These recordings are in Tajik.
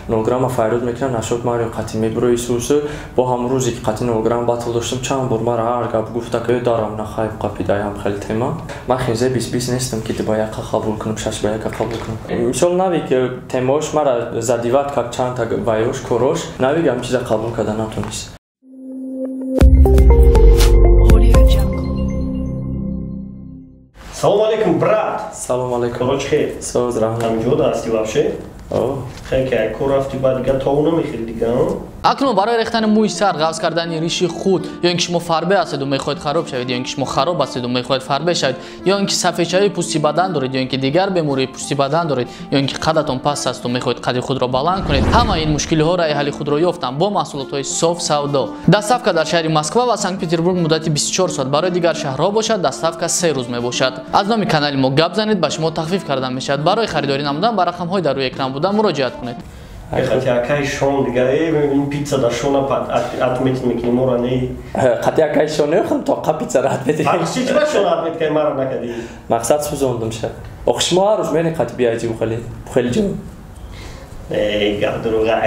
Нолграмма файрод мекунам, нашуд маро қатъи мебурои сусу. Бо ҳам рӯзе ки қатъи нолграмм батл доштам, чанд бор мара ҳар гап гуфта ки дарам нахайб қапидаям хеле тема. Ман хезе 20 нестам ки ба яка қабул кунам, шаш ба яка қабул кунам. Мисол Навик темаош мара задиват как чандта вайош корош, Навик ҳам чиза қабул карда натонист. Салом алейкум, брат. Салом алейкум. Короче, хей. Соз раҳмат. Ҳамҷода ҳастӣ вообще? Хей, ки кор рафти, баъд дига то намехӯри дига. Акнун барои рехтани мӯи сар, ғафз кардани риши худ, ё ин ки шумо фарбе ҳастеду мехоҳед хароб шавед, ё ин ки шумо хароб ҳастеду мехоҳед фарбе шавед, ё ин ки сафедшавии пӯсти бадан доред, ё ин ки дигар бемории пӯсти бадан доред, ё ин ки қадатон паст асту мехоҳед қади худро баланд кунед, ҳамаи ин мушкилиҳо раи ҳалли худро ёфтанд бо маҳсулотҳои соф савдо. Доставка дар шаҳри Москва ва Санкт-Петербург муддати 24 соат, барои дигар шаҳрҳо бошад доставка 3 рӯз мебошад. Аз номи канали мо гап занед, ба шумо тахфиф карда мешавад. Барои харидорӣ намудан ба рақамҳои дар рӯи экран буда муроҷиат кунед. Қати акай шон дига ин пицца да шона отметить мекунӣ мора не. Қати акай шон нехӯрам, тоқа пиццаро отметить. Чи ба шона отметить кай мара накадӣ? Мақсад сӯзондум ша. Ох, шумо ҳар рӯз мерин қати биаҷи бухали. Бухали ҷо. Эй, гап дурӯға.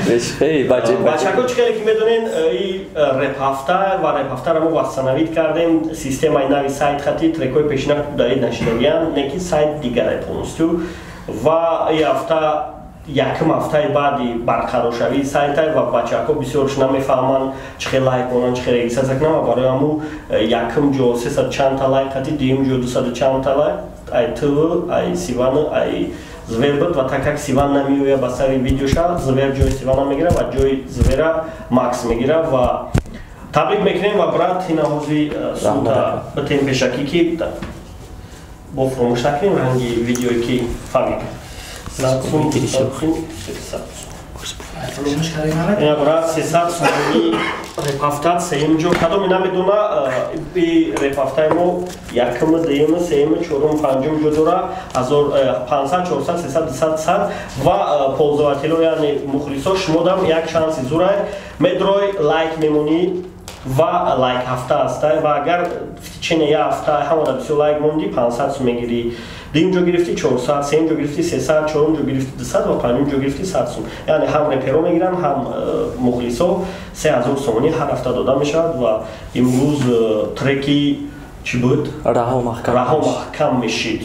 Бешхей, бача. Бачако, чӣ хеле ки медонен, и реп ҳафта ва реп ҳафтаро мо восстановить кардем, системаи нави сайт хати трекҳои пешина удалить нашидагиян, не ки сайт дигаре полностью. Ва и ҳафта якум ҳафтаи баъди барқароршавии сайтай ва бачаҳо бисёрш намефаҳманд чӣ хел лайк монанд, чӣ хел регистрация кунанд, ва барои ҳаму якум ҷо 300 чандта лайк хати, дуюм ҷо 200 чандта лайк, ай тв, ай Сиван, ай Звер буд. Ва так как Сиван намеояд ба сари видеоша, Звер ҷои Сивана мегирад ва ҷои Звера Макс мегирад. Ва табрик мекунем ва брат, ина ҳози сута битем пешакӣ ки бо фуромӯш накунем ранги видеое ки фабрика. Ина брат, 300 сомонӣ репҳафтат сеюм ҷо. Кадоме намедона, и репҳафтаи мо якум, дуюм, сеюм, чорум, панҷум ҷо дора, 500, 400, 300, 200, 100. Ва пользователо, яъне мухлисо, шумо дам як шанси зурай медрой лайк мемонӣ ва лайк ҳафта ҳастай, ва агар в течение як ҳафта ҳамада бисёр лайк мондӣ, 500 сум мегирӣ. Дуюм ҷо гирифтӣ 400, сеюм ҷо гирифтӣ 300, чорум ҷо гирифтӣ 200 ва панҷум ҷо гирифтӣ 100 сум. Яъне ҳам реперо мегиранд, ҳам мухлисо 3000 сомонӣ ҳар ҳафта дода мешавад. Ва имрӯз треки чӣ буд? Раҳо маҳкам. Раҳо маҳкам мешид.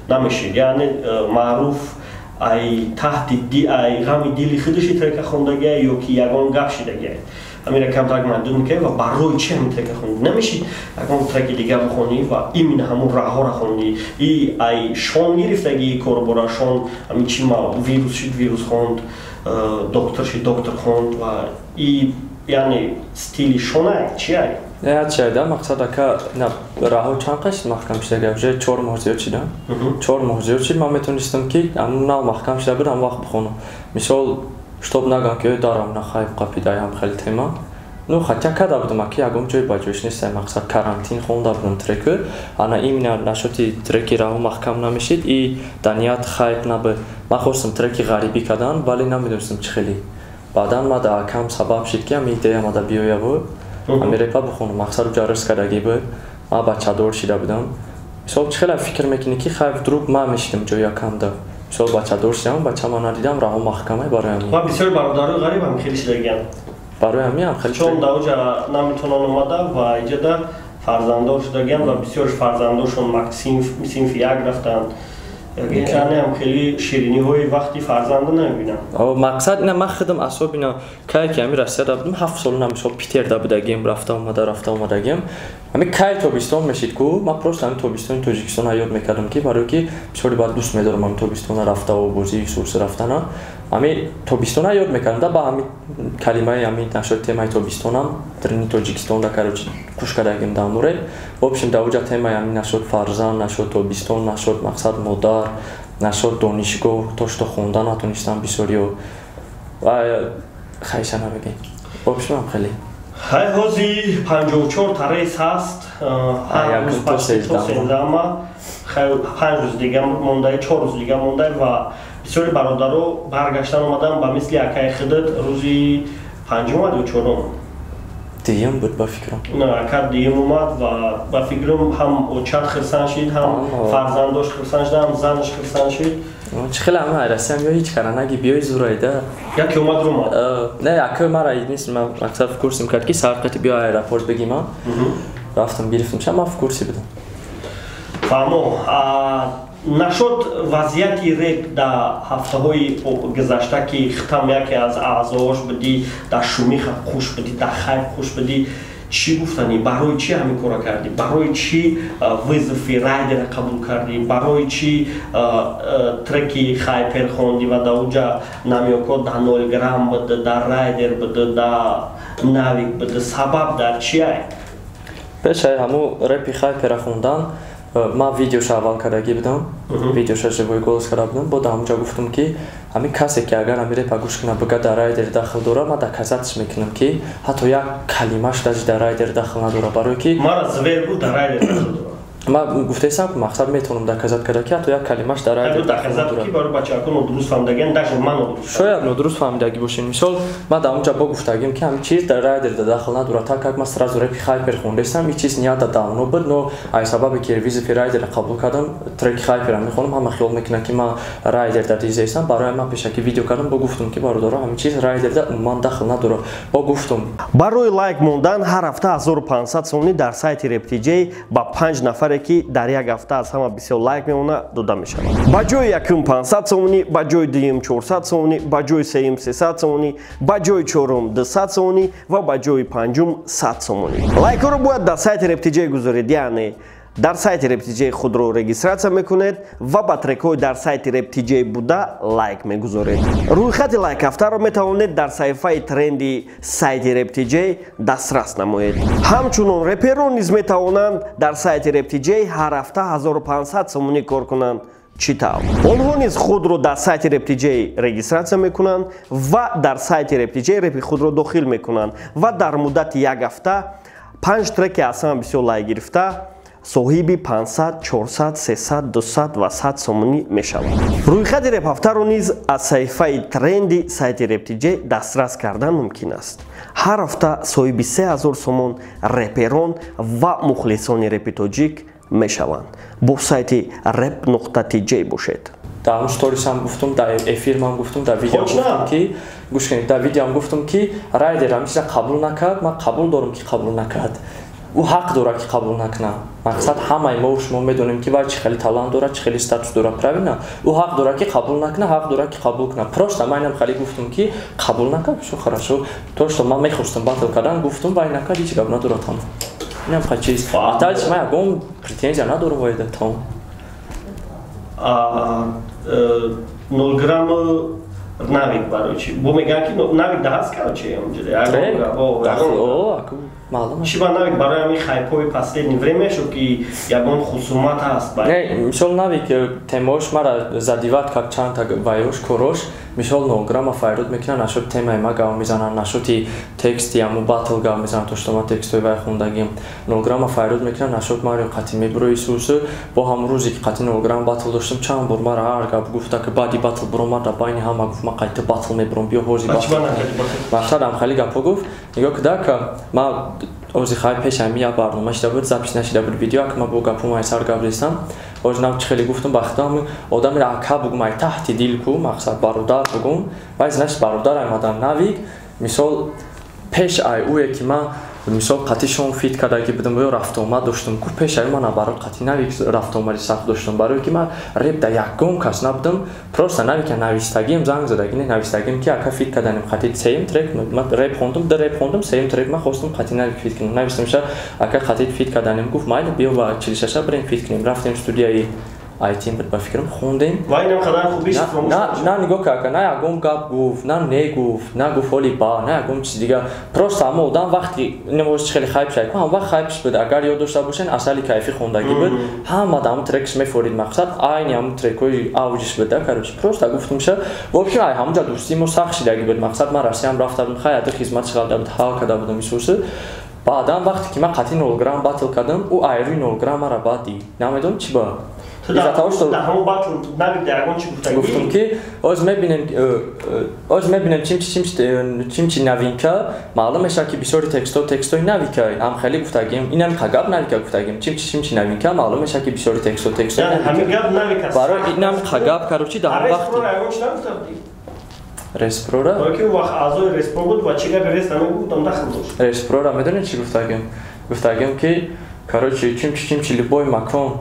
Намешид. Яъне маъруф ай таҳти ай ғами дили худаши трека хондагиай ё ки ягон гап шидагиай. Амира камтар мардум мекунад ва барои чи ҳамин трека хондӣ? Намешид ягон треки дигар бихонӣ ва именно ҳамун раҳоро хондӣ? И ай шон гирифтагии корбора шон ҳамин чи вирус шид, вирус хонд, доктор шид, доктор хонд, ва и яъне стили шонай чи ай? Не, чи да, мақсад ака на раҳо чанд қашт маҳкам шидага, уже 4 моҳ зиёд шида. 4 моҳ зиёд шид, ман метонистам ки ҳамун нав маҳкам шида буд, ҳам вақт бихонам. Мисол чтоб нагам ки дарам нахайб қапидаям хеле тема. Ну, хотя када будам, аки ягон ҷой ба ҷоиш нестай, мақсад карантин хонда будам треку. Ана именно нашоти треки раҳо маҳкам намешид и даният хайб набуд. Ман хостам треки ғарибӣ кадан, вале намедонистам чӣ хеле. Баъдан ма да акам сабаб шид ки ҳами идея мада биёяву ҳами репа бихонам. Мақсад уҷа риск кардагӣ буд. Ман бачадор шида будам. Мисол чӣ хеле фикр мекунӣ ки хайб вдруг ман мешидам ҷои акамда. Мисол бачадор шидам, бачама надидам, раҳо маҳкамай барои ҳамин. Ва бисёр бародарои ғариб ҳам хеле шидагиянд. Барои ҳамин ҳам хеле. Чун дар уҷа наметавонанд омада ва иҷода фарзанддор шудагиянд ва бисёр фарзандошон синфи як рафтанд. Яъне ҳам хеле шириниҳои вақти фарзанда намебинам. Мақсад ина ман худам асобина кай ки ҳамин Россияда будам, 7 сол на мисол Питерда будагием, рафта омада, рафта омадагием. Ҳамин кай тобистон мешид ку, ман просто ҳамин тобистони Тоҷикистонро ёд мекардам ки барои ки бисёри баъд дӯст медорам ҳамин тобистона рафтаву бозии сурс рафтана. Ҳамин тобистона ёд мекардам да ба ҳамин калимаи ҳамин нашод темаи тобистонам дрини Тоҷикистонда короче хуш кардагим дамуре. В общем, да уҷа темаи ҳамин нашод фарзанд, нашод тобистон, нашод мақсад модар, нашод донишгоҳ, то что хонда натонистам бисёриё. Ва хайша намегем. В общем, ҳам хеле. Хай, ҳози 54 та рейс ҳаст, ҳар рӯз то 13-ама, хай 5 рӯз дига мондай, 4 рӯз дига мондай ва бисёри бародаро баргаштан омадан ба мисли акаи худат рӯзи панҷум омад ё чорум? Дуюм буд ба фикрам. На, ака дуюм омад ва ба фикрам ҳам очат хирсан шид, ҳам фарзандош хирсан шид, ҳам занаш хирсан шид. Чӣ хеле ҳама Россиям ё ҳеҷ кара наги биёи зурайда. Яке омад рӯма. Не, ака мара единственное ман мақсад в курсим кард ки сар қати биё аэропорт бигӣ ман. Рафтам гирифтам, ша ман в курсе будам. Фаҳмо. Нашуд вазъияти реп дар ҳафтаҳои гузашта ки хитам яке аз аъзоаш будӣ, дар шумиха хуш будӣ, дар хайп хуш будӣ, чӣ гуфтанӣ? Барои чӣ ҳамин корро кардӣ? Барои чӣ вызови Райдера қабул кардӣ? Барои чӣ треки Хайпер хондӣ ва дар уҷа намёко да 0 грамм буд, дар Райдер буд, да Навик буд? Сабаб дар чиай? Пешаи ҳамун репи Хайпера хондан ман видеоша аввал кардагӣ будам, видеоша живой голос карда будам. Бо дар ҳамунҷа гуфтам ки ҳамин касе ки агар ҳамин репа гӯш кунад, бигӯяд дар Райдер дахл дорад, ман доказатьш мекунам ки ҳатто як калимаш даже дар Райдер дахл надорад, барое ки мара звер буд, дар Райдер дахл дорад. Ман гуфтаистам ки мақсад метавонам доказать карда ки ҳатто як калимаш дар Райдер доказать ки барои бачаҳо нодуруст фаҳмидагиан, даже ман нодуруст. Шояд нодуруст фаҳмидагӣ бошед. Мисол, ман дар ҳамунҷа бо гуфтагим ки ҳамин чиз дар Райдер дахл надорад, так как ман сразу репи Хайпер хондастам, ин чиз ният давно буд, но ай сабабе ки вызови Райдера қабул кардам, треки Хайпера мехонам, ҳама хиёл мекунад ки ман Райдер дар дизестам. Барои ман пешакӣ видео кардам, бо гуфтам ки бародаро, ҳамин чиз Райдер да умуман дахл надорад. Бо гуфтам барои лайк мондан ҳар ҳафта 1500 сомонӣ дар сайти RapTJ ба 5 нафаре ки дар як ҳафта аз ҳама бисёр лайк мемонад дода мешавад. Ба ҷои якум 500 сомонӣ, ба ҷои дуюм 400 сомонӣ, ба ҷои сеюм 300 сомонӣ, ба ҷои чорум 200 сомонӣ ва ба ҷои панҷум 100 сомонӣ. Лайкҳоро бояд дар сайти RapTJ гузоред, яъне дар сайти RapTJ худро регистрация мекунед ва ба трекҳои дар сайти RapTJ буда лайк мегузоред. Рӯйхати лайкҳафтаро метавонед дар саҳифаи тренди сайти RapTJ дастрас намоед. Ҳамчунон реперон низ метавонанд дар сайти RapTJ ҳар ҳафта 1500 сомонӣ кор кунанд. Чӣ тавр? Онҳо низ худро дар сайти RapTJ регистрация мекунанд ва дар сайти RapTJ репи худро дохил мекунанд ва дар муддати як ҳафта 5 треки аз ҳама бисёр лайк гирифта соҳиби 500, 400, 300, 200 ва 100 сомонӣ мешавад. Рӯйхати репҳафтаро низ аз саҳифаи тренди сайти RapTJ дастрас кардан мумкин аст. Ҳар ҳафта соҳиби 3000 сомон реперон ва мухлисони репи тоҷик мешаванд. Бо сайти rap.tj бошед. Дар ҳамун сторисам гуфтам, дар эфирмам гуфтам, дар видео гуфтам ки гӯш кунед, дар видеоам гуфтам ки Райдер ҳамин чиза қабул накард, ман қабул дорам ки қабул накард. Ӯ ҳақ дорад ки қабул накунад. Мақсад ҳамаи мо шумо медонем ки вай чӣ хеле талант дорад, чӣ хеле статус дорад, правильно? Ӯ ҳақ дорад ки қабул накунад, ҳақ дорад ки қабул кунад. Просто ман инам хеле гуфтам ки қабул накард, всё хорошо. То что ман мехостам батл кардан, гуфтам вай накард, ҳеҷ гап надорад там. Инам хеле чиз. А дальше ман ягон претензия надорам вайда там. 0 грамм Навик барои чӣ? Бо мегӯянд ки Навик да ҳаст, короче, онҷо. Маълум. Чӣ ба Навик барои ҳамин хайпҳои последний время шуд ки ягон хусумат ҳаст? Не, мисол Навик темаош мара задевать как чандта вайош корош, мисол 0 грамма файрод мекунад, нашуд темаи ма гав мезанад, нашуди тексти ҳамун батл гав мезанад, то что ман текстҳои вай хондагим. 0 грамма файрод мекунад, нашуд маро қатъи мебурои сусу. Бо ҳамун рӯзе ки қатъи 0 грамм батл доштам, чанд бор мара ҳар гап гуфта ки баъди батл буромад, дар байни ҳама гуфт ман қайта батл мебурам, биё ҳози батл. Мақсадам хеле гапҳо гуфт. Нигоҳ куда ка ман ози хай пеш ҳами як барнома шида буд, запись нашида буд видео, ак ман бо гапҳо сар гап зестам. Ози нав чӣ хеле гуфтам, ба худо одамеро ака бугум, ай таҳти дил ку, мақсад бародар бугум, вай значит бародар аймадан Навик. Мисол пеш ай ӯе ки ман мисол қатъи шон фит кардаги будам ё рафтуомад доштам, ку пеш ай ман наоборот қатъи Навик рафтуомади сахт доштам, барое ки ман реп да ягон кас набудам, просто Навика навистагим, занг задаги не навистагим ки ака фит карданем қатъи сеюм трек, ман реп хондум, ду реп хондум, сеюм трек ман хостум қатъи Навик фит кунам. Навистамша ака қатъи фит карданем, гуфт майли биё ба 46 бирем фит кунем. Рафтем студияи айтим буд ба фикрам, хондем. Ва инам қадар хубиш на нигоҳ кард, на ягон гап гуфт, на не гуфт, на гуфт ҳоли ба, на ягон чиз дигар. Просто ҳама одам вақти инам хеле хайп шуд, ҳам вақт хайпш буд. Агар ёд дошта бошен, асали кайфи хондагӣ буд, ҳама ҳамун трекш мефорид, мақсад айни ҳамун трекҳои авҷиш буд, да, короче. Просто гуфтумша, в общем, ай ҳамунҷа дӯстии мо сахт шидагӣ буд. Мақсад ман Россиям рафта будам, хай ады хизмат шиғалда буд, ҳал карда будам исуси. Баъдан вақте ки ман қатъи 0 грамм батл кардам, ӯ айрӯи 0 грамм мара баъд дид. Намедонам чӣ ба. Из-за того, что гуфтум ки оз мебинем чим чи новинка, маълум мешавад ки бисёри текстҳо текстҳои навика. Ам хеле гуфтагим, инам гап навика гуфтагим. Чим чи чим чи новинка, маълум мешавад ки бисёри текстҳо текстҳои навика. Барои инам гап, короче, дар ҳамон вақти Респрора? Барои ки вақт аъзои Респро буд ва чӣ гапи Рес намегуфтам, дахл дошт. Респрора медонед чӣ гуфтагим? Гуфтагим ки, короче, чим чи чим чи любой макон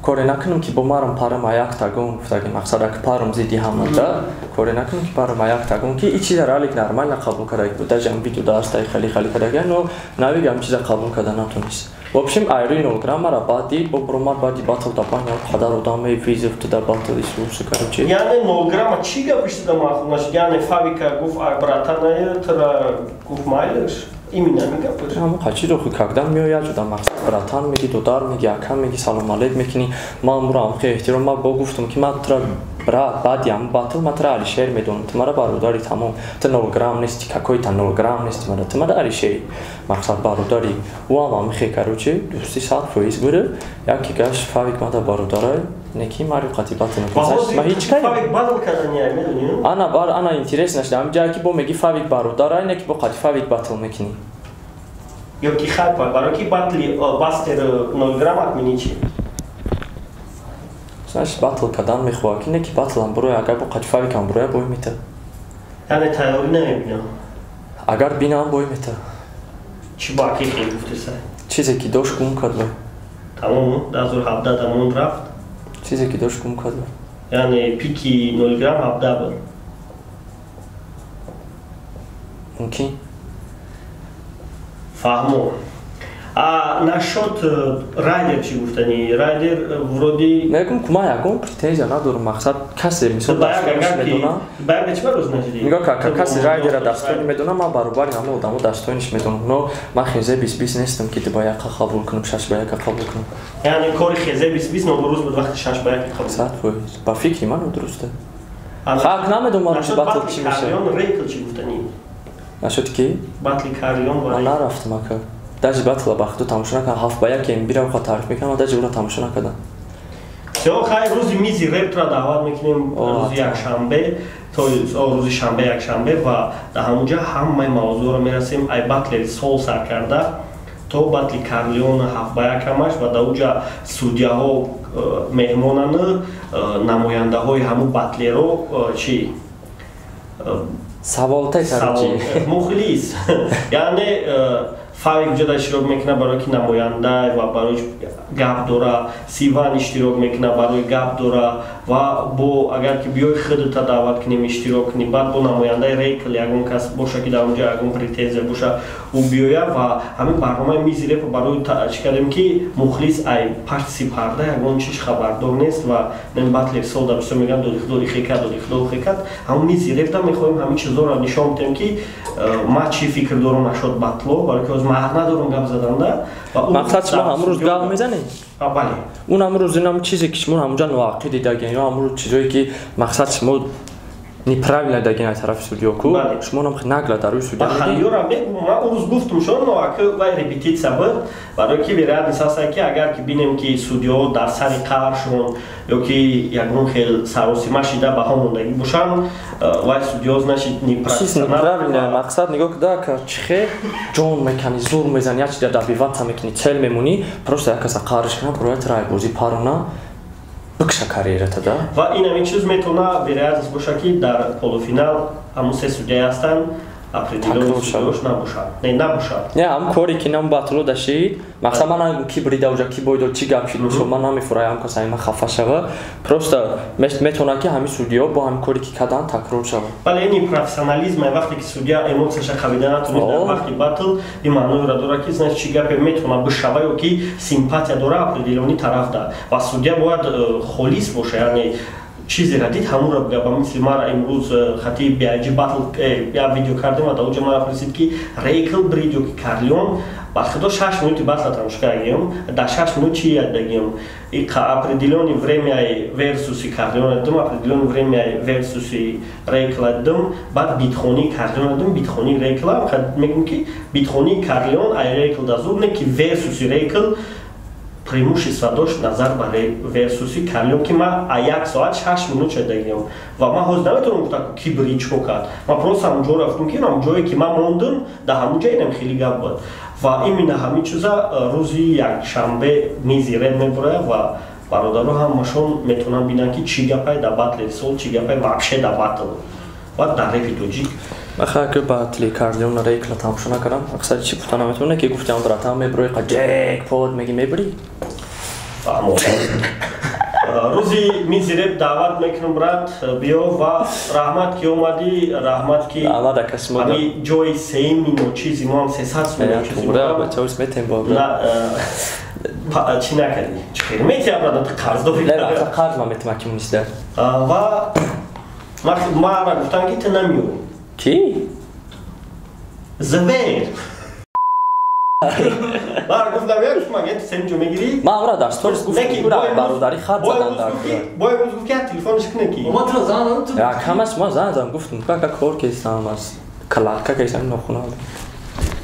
коре накунам ки бо марам парам аяк тагон, гуфтагим, мақсад ак парам зидди ҳамада коре накунам ки парам аяк тагон, ки и чиза ралик нормально қабул карда буд. Даже ам видео даастай хали хали карда, но навиг ам чиза қабул карда натонист. В общем, айрӯи 0 грамм мара баъд дид, бо бромад баъди батл да баня қадар одаме вызов туда батл исуса, короче. Яъне 0 грамма чӣ гап ишида маъқул нашуд? Яъне Фавика гуфт братанае, тра гуфт майлаш? Именно ҳамин гап? Ҳамон қачи рохи когда меояд ҷуда, мақсад братан меги, додар меги, ака меги, салом алейк мекунӣ. Ман амуро ҳам эҳтиром, ман бо гуфтум ки ман тра брат, баъди ҳам батл ман тра Алишер медонам, ту мара бародари, тамом. Ту 0 грамм нести, какой-то 0 грамм нести мара, ту мара Алишери, мақсад бародари. Ӯ ҳам ҳамихе, короче, дӯсти 100% буд. Яке гаш Фавик мада бародарай, неки мари қати батл. Ма ҳеҷ кай Фавик батл кардани медонӣ? Ана бар ана интерес нашда ҳам ҷае ки бо меги Фавик бародарай, неки бо қати Фавик батл мекунӣ. Ё ки хайп, барои ки батли бастер 0 грамм акмини чи? Знаешь, батл кардан мехоҳад ки неки батлам буроя, агар бо қати Фавикам буроя, бой мета. Яъне тайёрӣ намебинам? Агар бинам, бой мета. Чӣ бо аки хел гуфтеса? Чизе ки дошт, гум кард. Тамом, 2017 дамон рафт. Чизе ки дошт, гум кард. Яъне пики 0 грамм 17 буд? Мумкин. Фаҳмо. А насчёт Райдер чӣ гуфтанӣ? Райдер вроде Мегум ку ман ягон претензия надорам, мақсад касе мисол дастони медонам. Баяга чӣ бароз нашидӣ? Нигоҳ ка, касе Райдера дастони медонам, ман баробари ҳама одамо дастониш медонам, но ман хезе 20-20 нестам ки ба яка қабул кунам, 6-1 қабул кунам. Яъне кори хезе 20-20 нодуруст буд вақти 6-1 қабул? 100%, ба фикри ман нодуруста. Хак намедонам рӯзи батл чӣ мешавад. Рейкл чӣ гуфтанӣ? Насчёт ки? Батли Карлион. Ман нарафтам, ака, даже батла ба худу тамошо накардам. 7-1 эмбира ха таъриф мекардам, даже ӯро тамошо накардам. Всё, хай, рӯзи мизи рептро даъват мекунем, рӯзи якшанбе, то рӯзи шанбе, якшанбе, ва дар ҳамонҷа ҳамаи мавзӯъро мерасем, ай батлери сол сар карда то батли Карлиона 7-1 ҳамаш, ва дар уҷа судьяҳо меҳмонанд, намояндаҳои ҳамун батлеро чӣ Саволтай. Мухлис, яъне Фавик ҷода иштирок мекунад, барои ки намоянда ва барои гап дора, Сиван иштирок мекунад, барои гап дора, ва бо агар ки биёи худта даъват кунем, иштирок кунем, баъд бо намояндаи Рейкл ягон кас боша ки дар онҷа ягон претензия боша, ӯ биёя. Ва ҳамин барномаи мизи репа барои чӣ кардем ки мухлис ай пашти парда ягон чиз хабардор нест. Ва батлер сол дар бисёр мегӯянд додихудо ихекад, додихудо ихекад. Ҳамон мизи репта мехоҳем ҳамин чизоро нишон бидем ки ман чӣ фикр дорам нашод батло, барои ки ҳозир ман ҳақ надорам гап заданда. Мақсад, шумо ҳамрӯз гап мезанед? Бале. Он ҳамрӯз инам чизе ки шумо ҳамонҷа ноақӣ дидаген ё ҳамрӯз чизое ки мақсад шумо неправильно даген аз тарафи судьё ку, шумо нам нагла дар рӯи судья. Ҳамёра ман он рӯз гуфтум, шумо ноаки вай репетитсия буд, барои ки вероятность ҳаст ки агар ки бинем ки судьяҳо дар сари қаршон ё ки ягон хел саросима шида баҳо мондагӣ бошанд, вай судьяҳо значит неправильно. Мақсад, нигоҳ куда ка, чихе ҷон мекани, зур мезани, як чиза добиваться мекунӣ, цель мемонӣ, просто як каса қарш кунад, бояд райбозӣ парона, бикша карьерата да. Ва ин ҳамин чиз метавона вероятность боша ки дар полуфинал ҳамун се судьяе ҳастанд, определённый судьяш набошад, не набошад. Не, ҳам коре ки нам батло дашид, мақсад ман намегум ки брида уҷа, ки бойдод, чӣ гап шид, мисол ман намефураям кас ҳамин хафа шава, просто метавонад ки ҳамин судьяҳо бо ҳамин коре ки карданд такрор шавад. Бале, ин профессионализм. Вақте ки судья эмоцияша қабида натунист дар вақти батл, ин маъноеро дорад ки значит чӣ гапе метавонад бишава ё ки симпатия дора определённый тараф да, ва судья бояд холис боша, яъне чизеро дид, ҳамонро бигӯяд. Ба мисли мара имрӯз хати биаҷи батл як видео кардем ва дар оҷа мара пурсид ки Рейкл брид ё ки Карлион. Ба худо, 6 минути батла тамошо кардагиём, дар 6 минут чи яддагиём? Определённый времяи версуси Карлиона дидум, определённый времяи версуси Рейкла дидум, баъд битхонии Карлиона дидум, битхонии Рейкла. Мегӯм ки битхонии Карлион ай Рейкл да зур не ки версуси Рейкл. Преимущество дошт назар ба версуси Карлион, ки ман а як соат 6 минут шадагиам ва ман ҳозир наметавонам гуфта, ки бри чико кард. Ман просто ҳамун рафтум, ки ҳамун ҷое, ки ман мондум, дар ҳамун ҷа инам хеле гап буд. Ва именно ҳамин чиза рӯзи якшанбе мизи реп мебурая ва бародаро ҳамашон метавонанд бинанд, ки чӣ гапай дар батлери сол, чӣ гапай вообще дар батл ва дар репи тоҷик. Ман ки батли Карлион рекла тамошо накардам, аксари чӣ гуфта наметавонам, ки гуфтам, братан, меброи қа ҷекпот меги, мебурӣ. Рӯзи мизи реп даъват мекунам, брат, биё. Ва раҳмат, ки омадӣ, раҳмат, ки ҳами ҷои сеюми ночизи мо ҳам 300 Чӣ накардӣ, чӣ хел метия, брат, қарздорӣ. Қарз ма метима, ки муниста. Ва мара гуфтам, ки ту намеоӣ. Кӣ? Звер. Мара гуфтам, як гуфтам, агар ту сеюм ҷо мегирӣ. Ман амра дар сторис гуфтам, бародарӣ хат задан дар. Бо имрӯз гуфт, ки телефонш куне ки. Ма туро зан задам, ту. Як ҳамаш ма зан задам, гуфтам, кака кор кестам, аз калака кестам, нохуна.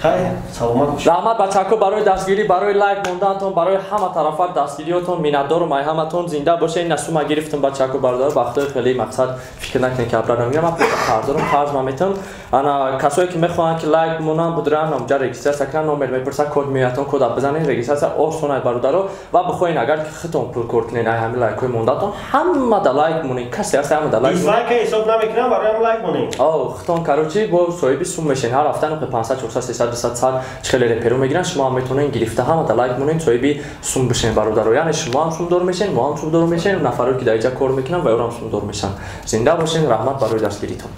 Хай, саломат бош. Раҳмат, бачако, барои дастгирӣ, барои лайк мондаатон, барои ҳама тарафа дастгириётон. Миннатдорум ай ҳаматон. Зинда бошед. Насума гирифтам, бачако, бародар, вақтои хеле мақсад фикр накунед, ки абра намегирам. Ман қарз дорам, қарз ма метавам. Ана касое, ки мехоҳанд, ки лайк монанд, будран амҷа регистрация кунанд, номер мепурсад, код меоятон, кода бизанед, регистрация осон ай, бародаро. Ва бихоҳед, агар ки худтон пул кор кунед, ай ҳами лайкҳои мондаатон, ҳамада лайк монед, касе ҳаст, ҳамада лайк. Дизлайка ҳисоб намекунам, бароям лайк монед. О, худтон, короче, бо соҳиби сум мешен. Ҳар ҳафта 500, 400, 300, 200, 100 чӣ хеле реперо мегиранд, шумо ҳам метавонед гирифта, ҳамада лайк монед, соҳиби сум бишен, бародаро. Яъне шумо ҳам сумдор мешен, мо ҳам сумдор мешем, нафаре, ки дар инҷа кор мекунанд, ва ёро ҳам сумдор мешанд. Зинда бошен, раҳмат барои дастгиритон.